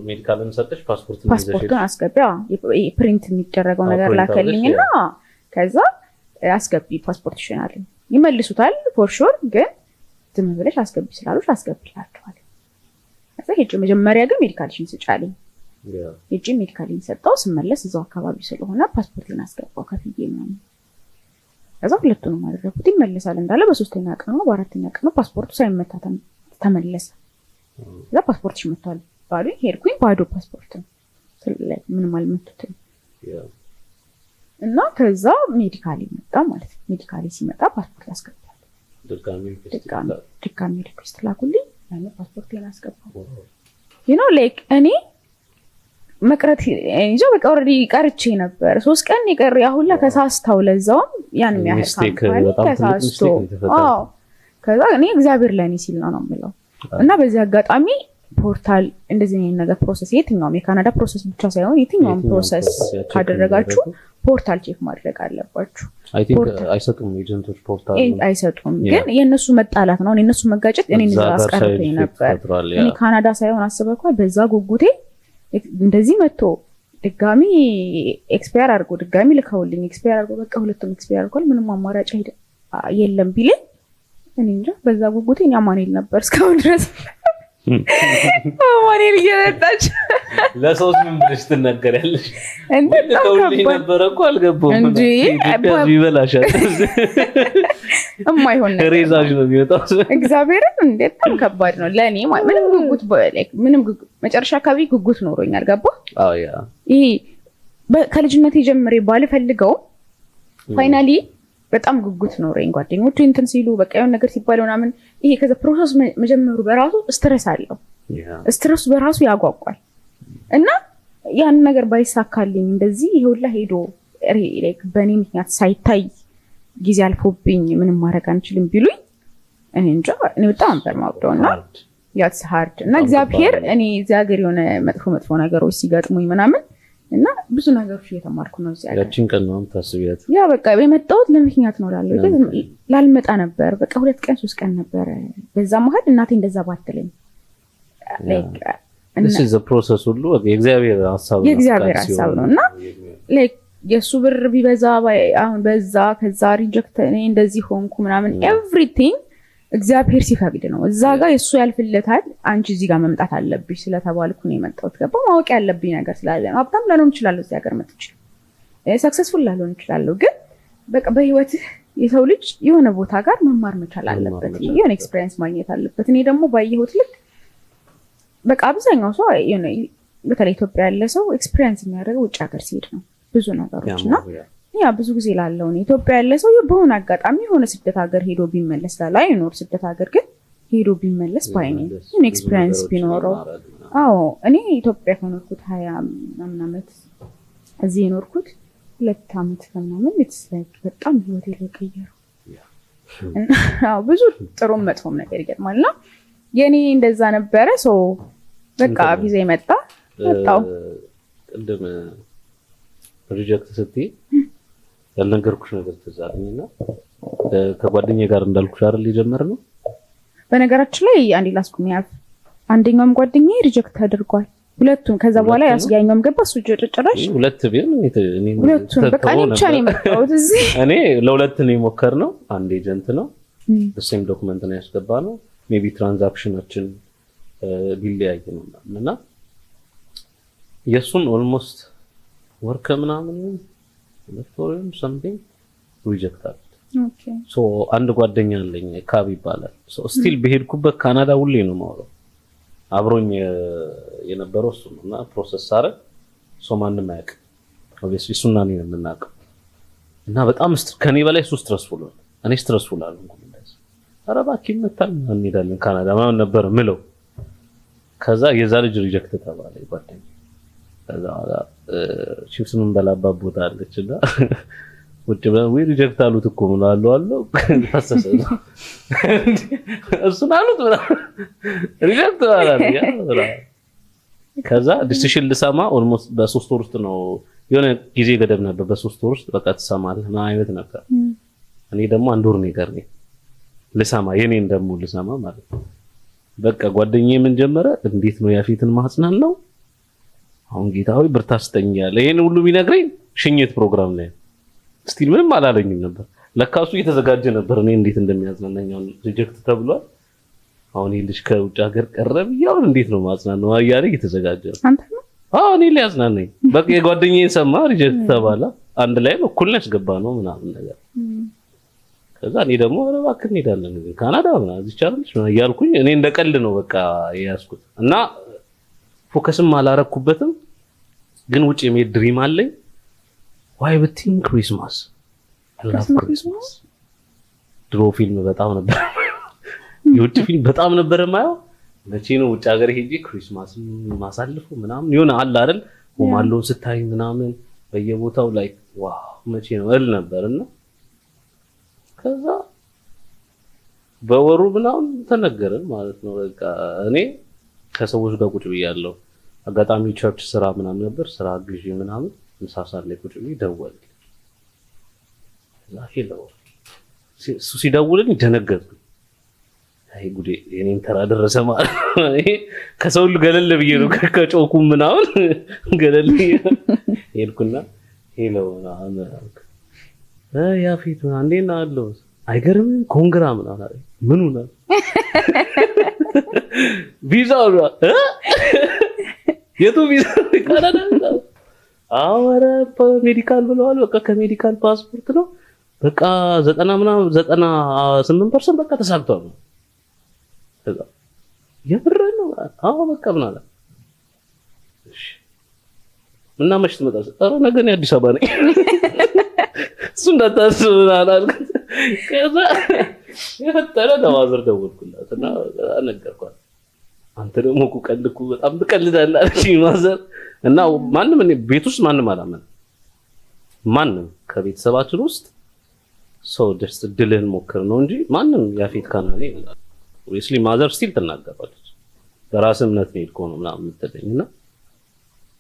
medical ን ሰጠሽ፣ ፓስፖርቱን አስገቢ፣ print የሚደረገው ነገር ላከልኝና ከዛ አስገቢ ፓስፖርትሽን አለኝ። ይመልሱታል for sure፣ ግን ዝም ብለሽ አስገቢ ስላሉሽ አስገቢላቸዋል። ከዛ ሄጄ መጀመሪያ ግን medical ሽን ስጪ አለኝ። ሄጄ medical ኤን ሰጠው። ስመለስ እዛው አካባቢ ስለሆነ ፓስፖርቴን አስገባው ከፍዬ ምናምን። ከዛ ሁለቱንም አደረኩት። ይመለሳል እንዳለ በ3ኛ ቀኑ በ4ኛ ቀኑ ፓስፖርቱ ሳይመታ ተመለሰ። ከዛ ፓስፖርትሽ መጥቷል ባሉኝ ሄድኩኝ። ባዶ ፓስፖርት ነው፣ ምንም አልመቱትም። እና ከዛ medical ኤ መጣ ማለት ነው። Medical ኤ ሲመጣ ፓስፖርት አስገባል። ድጋሚ request ላኩልኝ። ያንን ፓስፖርቴን አስገባሁ። Like እኔ መቅረት እንጃ በቃ already ቀርቼ ነበር። 3 ቀን የቀረ ያሁላ ከሳስተው ለዛውም ያን የሚያህል company ከሳስቶ፣ አዎ። ከዛ እኔ እግዚአብሔር ለእኔ ሲል ነው ነው የምለው። እና በዚህ አጋጣሚ portal እንደዚህ አይነት ነገር process፣ የትኛውም የካናዳ process ብቻ ሳይሆን የትኛውም process ካደረጋችሁ portal check ማድረግ አለባችሁ። አይሰጡም agent ኦች portal። አይሰጡም፣ ግን የእነሱ መጣላት ነው የእነሱ መጋጨት እኔ አስቀርቶኝ ነበር። እኔ ካናዳ ሳይሆን አስበኳል። በዛ ጉጉቴ እንደዚህ መጥቶ ድጋሚ expire አድርጎ፣ ድጋሚ ልከውልኝ expire አድርጎ፣ በቃ ሁለቱም expire አድርጓል፣ ምንም አማራጭ የለም ቢለኝ እኔ እንጃ፣ በዛ ጉጉቴ እኔ አማኑኤል ነበር እስካሁን ድረስ አማኑኤል እየመጣች። ለሰውስ ምን ብለሽ ትናገሪያለሽ? ልከውልኝ ነበረ እኮ አልገባሁም እንጂ። ኢትዮጵያ ይበላሻል። የማይሆን ነገር ሬዛሽ ነው የሚወጣው። እግዚአብሔርን እንዴ በጣም ከባድ ነው ለእኔ። ምንም ጉጉት ምንም መጨረሻ አካባቢ ጉጉት ኖሮኛል። ገባ ይሄ ከልጅነቴ ጀምሬ ባልፈልገው finally በጣም ጉጉት ኖረኝ። ጓደኞቹ እንትን ሲሉ በቃ የሆነ ነገር ሲባል ምናምን ይሄ ከዛ process መጀመሩ በራሱ stress አለው። Stress ኡ በራሱ ያጓጓል። እና ያን ነገር ባይሳካልኝ እንደዚህ ይሄ ሁላ ሄዶ በእኔ ምክንያት ሳይታይ ጊዜ አልፎብኝ ምንም ማድረግ አንችልም ቢሉኝ እኔ እንጃ፣ እኔ በጣም ነበር ማብደው። እና that's hard። እና እግዚአብሔር እኔ እዚህ ሀገር የሆነ መጥፎ መጥፎ ነገሮች ሲገጥሙኝ ምናምን እና ብዙ ነገሮች እየተማርኩ ነው እዚህ ሀገር። ያቺን ቀን ነው የምታስቢያት። Yeah፣ በቃ የመጣሁት ለምክንያት ነው እላለሁ። ላልመጣ ነበር። በቃ 2 ቀን 3 ቀን ነበረ። በዛ መሀል እናቴ እንደዛ ባትለኝ Process ሁሉ የእግዚአብሔር ሀሳብ። የእግዚአብሔር ሀሳብ ነው። እና የእሱ ብር ቢበዛ አሁን በዛ ከዛ reject እኔ እንደዚህ ሆንኩ ምናምን everything እግዚአብሔር ሲፈቅድ ነው። እዛ ጋር የእሱ ያልፍለታል። አንቺ እዚህ ጋር መምጣት አለብሽ ስለተባልኩ ነው የመጣሁት። ገባ ማወቅ ያለብኝ ነገር ስላለ ነው። ሀብታም ላልሆን እችላለሁ፣ እዚህ ሀገር መጥቼ successful ላልሆን እችላለሁ። ግን በቃ በህይወትህ የሰው ልጅ የሆነ ቦታ ጋር መማር መቻል አለበት፣ የሆነ experience ማግኘት አለበት። እኔ ደግሞ ባየሁት ልክ በቃ አብዛኛው ሰው፣ በተለይ ኢትዮጵያ ያለ ሰው experience የሚያደርገው ውጭ ሀገር ሲሄድ ነው ብዙ ነገሮች። እና ያ ብዙ ጊዜ ላለው ኢትዮጵያ ያለ ሰው በሆነ አጋጣሚ የሆነ ስደት ሀገር ሄዶ ቢመለስ ላለ አይኖር ስደት ሀገር ግን ሄዶ ቢመለስ ባይ ነኝ፣ የሆነ experience ቢኖረው። አዎ፣ እኔ ኢትዮጵያ ከኖርኩት 20 ምናምን ዓመት እዚህ የኖርኩት 2 ዓመት ከምናምን it's like በጣም ህይወቴ ላይ ቀየረው። ብዙ ጥሩም መጥፎም ነገር ይገጥማል እና የእኔ እንደዛ ነበረ። So በቃ ቪዛ የመጣ መጣው። ቅድም reject ስትይ ያልነገርኩሽ ነገር ትዝ አለኝ እና ከጓደኛዬ ጋር እንዳልኩሽ አይደል የጀመርነው። በነገራችን ላይ አንዴ ላስቁም። ያዝ አንደኛውም ጓደኛዬ reject ተደርጓል። ሁለቱም ከዛ በኋላ ያኛውም ገባ እሱ ጭራሽ ሁለት ቢሆን ሁለቱም በቃ እኔ ብቻ ነው የመጣሁት እዚህ። እኔ ለሁለት ነው የሞከርነው። አንድ agent ነው፣ same document ነው ያስገባ ነው። Maybe transaction ኣችን ቢለያይ ነው እና የእሱን almost ወር ከምናምን 2 ወር something reject አሉት። So አንድ ጓደኛ አለኝ ካብ ይባላል። Still በሄድኩበት ካናዳ ሁሌ ነው የማወራው። አብሮኝ የነበረው እሱ ነው እና process ሳረግ ሰው ማንም አያውቅም። Obviously እሱና እኔ ነው የምናውቀው። እና በጣም ከኔ በላይ እሱ stressful ነው። እኔ stressful አልሆንኩም። እንደዚህ ኧረ እባክህ ይመታል እንሄዳለን ካናዳ ምናምን ነበር ምለው። ከዛ የዛ ልጅ reject ተባለ ጓደኛዬ። ከዛ በኋላ ቺፕስ የምንበላባት ቦታ አለች እና ቁጭ ብለን ወይ reject አሉት እኮ ምን አሉ አለው ፈሰሰ፣ እሱን አሉት reject አላለ። ከዛ decision ልሰማ almost በ3 ወር ውስጥ ነው፣ የሆነ ጊዜ ገደብ ነበር። በ3 ወር ውስጥ በቃ ትሰማለህ ምናምን አይነት ነበር። እኔ ደግሞ አንድ ወር ነው የቀረኝ ልሰማ፣ የኔን ደግሞ ልሰማ ማለት ነው። በቃ ጓደኛዬ ምን ጀመረ? እንዴት ነው ያፌትን ማጽናን ነው አሁን፣ ጌታ ሆይ ብርታት ስጠኝ ያለ። ይሄን ሁሉ ቢነግረኝ ሽኝት ፕሮግራም ላይ still ምንም አላለኝም ነበር። ለካ እሱ እየተዘጋጀ ነበር እኔ እንዴት እንደሚያዝናናኝ። አሁን reject ተብሏል። አሁን ይህ ልጅ ከውጭ ሀገር ቀረ ብዬ አሁን እንዴት ነው ማጽናናው እያለ እየተዘጋጀ ነው። አንተ ነው። አዎ፣ እኔ ሊያዝናናኝ። በቃ የጓደኛዬን ሰማ፣ reject ተባለ። አንድ ላይ እኩል ነው ያስገባ ነው ምናምን ነገር። ከዛ እኔ ደግሞ ኧረ እባክህ እንሄዳለን ካናዳ ምናምን እዚህ ይቻላል ምናምን እያልኩኝ እኔ እንደ ቀልድ ነው በቃ የያዝኩት እና focus ም አላረኩበትም። ግን ውጭ የመሄድ dream አለኝ። Why ብትይኝ Christmas, I love Christmas። ድሮ ፊልም በጣም ነበር፣ የውጭ ፊልም በጣም ነበር የማየው። መቼ ነው ውጭ ሀገር ሄጄ Christmas ማሳልፈው ምናምን የሆነ አለ አይደል፣ Home Alone ስታይ ምናምን በየቦታው like wow መቼ ነው እል ነበር። እና ከዛ በወሩ ምናምን ተነገረን ማለት ነው። በቃ እኔ ከሰዎች ጋር ቁጭ ብያለሁ። አጋጣሚ church ስራ ምናምን ነበር፣ ስራ አግዤ ምናምን ምሳ ሰዓት ላይ ቁጭ ብዬ ደወለ። ከዛ hello፣ እሱ ሲደውልልኝ ደነገጥኩ። አይ ጉዴ፣ የኔም ተራ ደረሰ ማለት ነው። ይሄ ከሰው ሁሉ ገለል ብዬ ነው፣ ከጮኩ ምናምን ገለል ብዬ ሄድኩና hello ምናምን አልኩ። ያፌት ምናምን እንዴት ነህ አለው። አይገርምም congra ምናምን አለኝ። ምኑ ነው ቪዛው ነው እ የቱ ቪዛ? ካናዳ ቪዛ? አዎ ኧረ medical ብለዋል። በቃ ከ medical ፓስፖርት ነው፣ በቃ 90 ምናምን 98% በቃ ተሳክቷል ነው። ከዛ የምርህን ነው? አዎ በቃ ምን አለ። እሺ እና መች ትመጣለህ? ኧረ ነገ እኔ አዲስ አበባ ነኝ፣ እሱ እንዳታስብ ምናምን አልኩት። ከዛ የፈጠረ ለ mother ደወልኩላት እና ነገርኳት። አንተ ደግሞ እኮ ቀልድ እኮ በጣም ትቀልዳለህ አለችኝ mother። እና ማንም እኔ ቤት ውስጥ ማንም አላመነም። ማንም ከቤተሰባችን ውስጥ ሰው ደስ እድልህን ሞክር ነው እንጂ ማንም ያፌት ካናኔ obviously mother still ትናገራለች። በራስህ እምነት ነው የሄድከው ነው ምናምን የምትለኝ። እና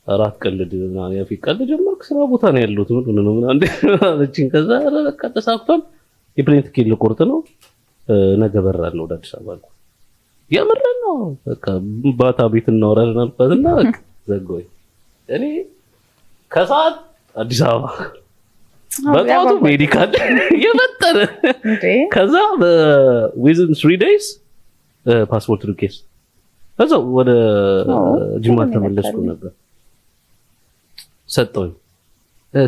አራት ቀልድ ምናምን ያፌት ቀልድ ጀመርክ፣ ስራ ቦታ ነው ያለሁት፣ ምን ሆነህ ነው ምናምን አለችኝ። ከዛ ኧረ በቃ ተሳክቷል፣ የ plane ትኬት ልቆርጥ ነው፣ ነገ በራለሁ ወደ አዲስ አበባ አልኳት። የምርህን ነው፣ በቃ ባታ ቤት እናወራለን አልኳት እና በቃ ዘጋሁኝ። እኔ ከሰዓት አዲስ አበባ፣ በጠዋቱ medical የፈጠነ። እንዴ! ከዛ within 3 days passport request፣ ከዛ ወደ ጅማ ተመለስኩ ነበር። ሰጠውኝ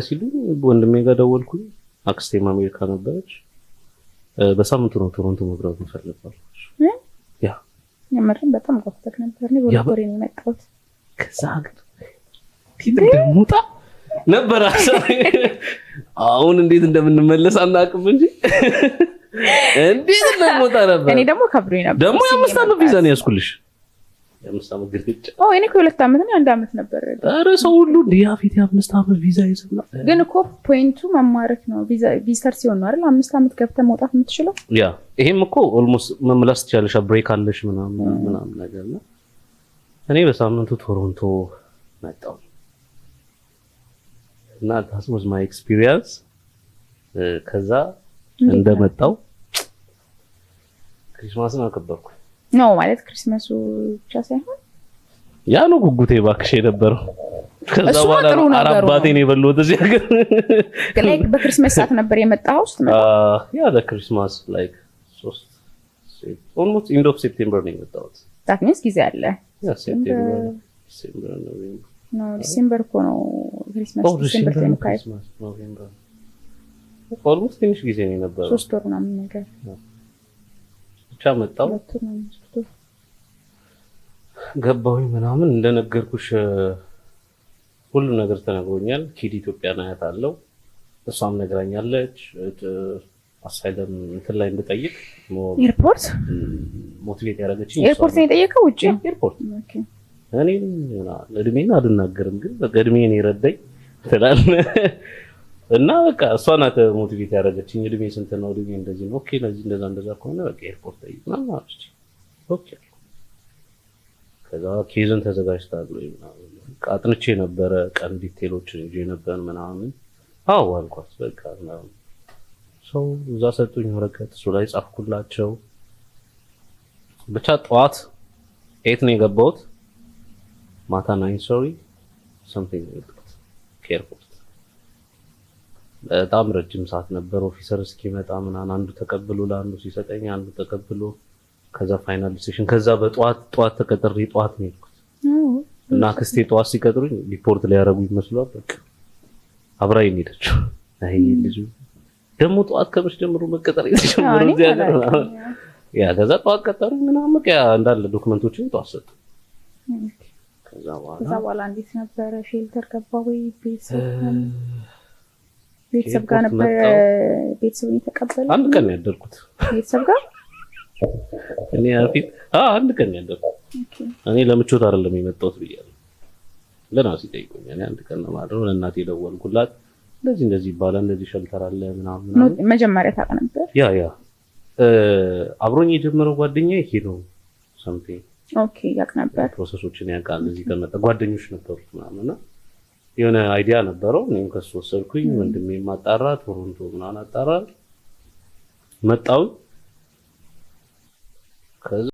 ሲሉ ወንድሜ ጋር ደወልኩኝ። አክስቴም አሜሪካ ነበረች። በሳምንቱ ነው ቶሮንቶ መግባት የምፈልገው። ያ። የምርም በጣም ጓጉተህ ነበር። እኔ በሁለት ወሬ ነው የመጣሁት። ከዛ ሀገር እንዴት እንደምወጣ ነበር ሀሳቤ። አሁን እንዴት እንደምንመለስ አናውቅም እንጂ እንዴት እንደምወጣ ነበር። እኔ ደግሞ ከብዶኝ ነበር። ደግሞ የ5 ዓመት ቪዛ ነው ያዝኩልሽ። የ5 ዓመት ግልግጫ። ኦ እኔ እኮ የ2 ዓመት ነው፣ የ1 ዓመት ነበር። ኧረ ሰው ሁሉ እንዲህ ያፌት የ5 ዓመት ቪዛ ይዘና ግን እኮ point ኡ መማረክ ነው። Visitor ሲሆን ነው አይደል 5 ዓመት ገብተህ መውጣት የምትችለው? Yeah፣ ይሄም እኮ almost መመለስ ትችያለሽ፣ break አለሽ ምናምን ምናምን ነገር ነው። እኔ በሳምንቱ ቶሮንቶ መጣሁ እና that was my experience። ከዛ እንደመጣው Christmas ን አከበርኩ። No ማለት Christmas ኡ ብቻ ሳይሆን ያ ነው ጉጉቴ እባክሽ የነበረው። ከዛ እሱማ በኋላ ጥሩ ነገሩ ነው። አባቴን የበላሁት እዚህ ሀገር። Like በ Christmas ሰዓት ነበር የመጣኸው ስትመጣ? Yeah፣ ለ Christmas like ሶስት almost end of September ነው የመጣሁት። That means ጊዜ አለ። Yeah፣ September፣ December፣ November። No፣ December እኮ ነው Christmas። ኦ December December ነው 25። Christmas፣ November፣ almost ትንሽ ጊዜ ነው የነበረው። 3 ወር ምናምን ነገር። ብቻ መጣሁ። 2 ወር ምናምን፣ 3 ወር። ገባሁኝ ምናምን፣ እንደነገርኩሽ ሁሉም ነገር ተነግሮኛል። ኪድ ኢትዮጵያን አያት አለው፣ እሷም ነግራኛለች። Asylum እንትን ላይ እንድጠይቅ ኤርፖርት motivate ያደረገችኝ እሷ ኤርፖርት ነው የጠየቀው ውጭ? ኤርፖርት። Okay። እኔ እድሜን አልናገርም፣ ግን በቃ እድሜን የረዳኝ ትላለህ እና በቃ እሷ ናት motivate ያደረገችኝ። እድሜ ስንት ነው? እድሜ እንደዚህ ነው። Okay፣ ለዚህ እንደዛ እንደዛ ከሆነ በቃ ኤርፖርት ጠይቅ ምናምን አለች። Okay አልኩ። ከዛ case ን ተዘጋጅታል ወይ ምናምን፣ በቃ አጥንቼ ነበረ፣ ቀን detail ኦችን ይዤ ነበር ምናምን። አዎ አልኳት። በቃ ምናምን ሰው እዛ ሰጡኝ ወረቀት፣ እሱ ላይ ጻፍኩላቸው። ብቻ ጠዋት 8 ነው የገባሁት፣ ማታ 9:30 something ነው የወጣሁት ከኤርፖርት። በጣም ረጅም ሰዓት ነበር officer እስኪመጣ ምናምን፣ አንዱ ተቀብሎ ለአንዱ ሲሰጠኝ፣ አንዱ ተቀብሎ፣ ከዛ final decision። ከዛ በጠዋት ጠዋት ተቀጥሬ ጠዋት ነው የሄድኩት እና አክስቴ ጠዋት ሲቀጥሩኝ deport ሊያደርጉኝ መስሏል። በቃ አብራኝ ሄደችው። አይ ልጁ ደግሞ ጠዋት ከመች ጀምሮ መቀጠር የተጀመረው እዚህ ሀገር ምናምን። Yeah፣ ከዛ ጠዋት ቀጠሩኝ ምናምን፣ በቃ እንዳለ document ኦችን ጠዋት ሰጡ። ከዛ በኋላ ከዛ በኋላ እንዴት ነበረ? Shelter ገባ ወይ ቤት? ቤተሰብ ጋር ከ airport ነበር? መጣሁ። ቤተሰቡን የተቀበለ? አንድ ቀን ነው ያደርኩት። ቤተሰብ ጋር? እኔ ፊት አንድ ቀን ነው ያደርኩት። እኔ ለምቾት አይደለም የመጣሁት ብያለሁ። ገና ሲጠይቁኝ እኔ አንድ ቀን ነው የማድረው። ለእናቴ ደወልኩላት። እንደዚህ እንደዚህ ይባላል፣ እንደዚህ shelter አለ ምናምን ምናምን። መጀመሪያ ታውቅ ነበር? Yeah፣ አብሮኝ የጀመረው ጓደኛ ይሄ ነው something። Okay፣ ያውቅ ነበር። Process ኦችን ያውቃል። እዚህ ከመጣ ጓደኞች ነበሩት ምናምን እና የሆነ idea ነበረው። እኔም ከሱ ወሰድኩኝ። ወንድሜ አጣራ፣ ቶሮንቶ ምናምን አጣራ፣ መጣሁ። ከዛ